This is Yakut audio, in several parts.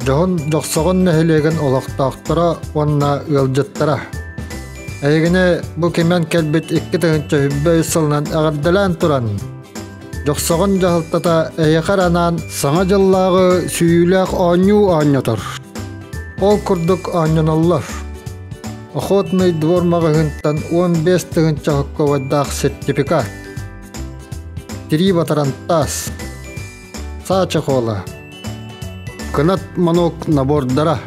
Дьоһун Дьохсоҕон нэһилиэгин олохтоохторо уонна ыалдьыттара! Эһигини бу кимэн кэлбит 2023 сылынан эҕэрдэлээн туран, Дьохсоҕон дьаһалтата эһиэхэ анаан Саҥа дьыллааҕы сүүйүүлээх оонньуу оонньотор. Ол курдук оонньоноллор. Охотный двор маҕаһыынтан 15 тыһыынча сокуобайдаах сертификат, тирии батарантаас, Саа чехола, кынат манок набордара,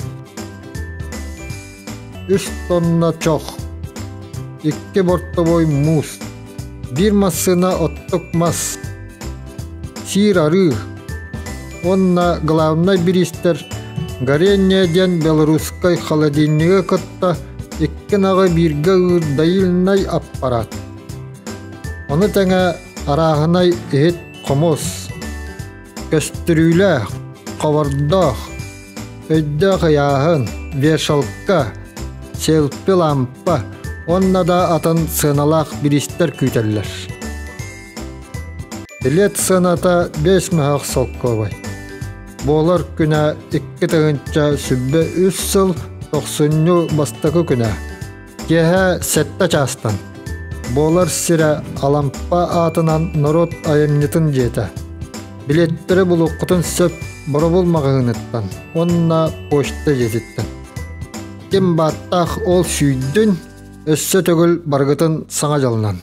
үс тонна чох, икки бортовой муус, биир массыына оттук мас, сиир арыы уонна главнай бириистэр Горение диэн белорусскай холодильнигы кытта икки наҕы бииргэ ыыр доильнай аппарат. Ону тэҥэ арааһынай иһит хомус, көстүрүүлээх, ховордоох, өйдөөх ыйааһын, вешалка, селфи-лампа уонна да атын сыаналаах бириистэр күүтэллэр. Билет сыаната 5 мөһөөх солкуобай. Буолар күнэ 2023 сыл тохсунньу бастакы күнэ. Киэһэ сэттэ чаастан. Буолар сирэ Алампа аатынан норуот айымньытын дьиэтэ. Билиэттэри булуоххутун сөп Боробул маҕаһыыныттан уонна почта дьиэтиттэн. Ким бааттаах ол сүүйдүн, өссө төгүл барыгытын саҥа дьолунан.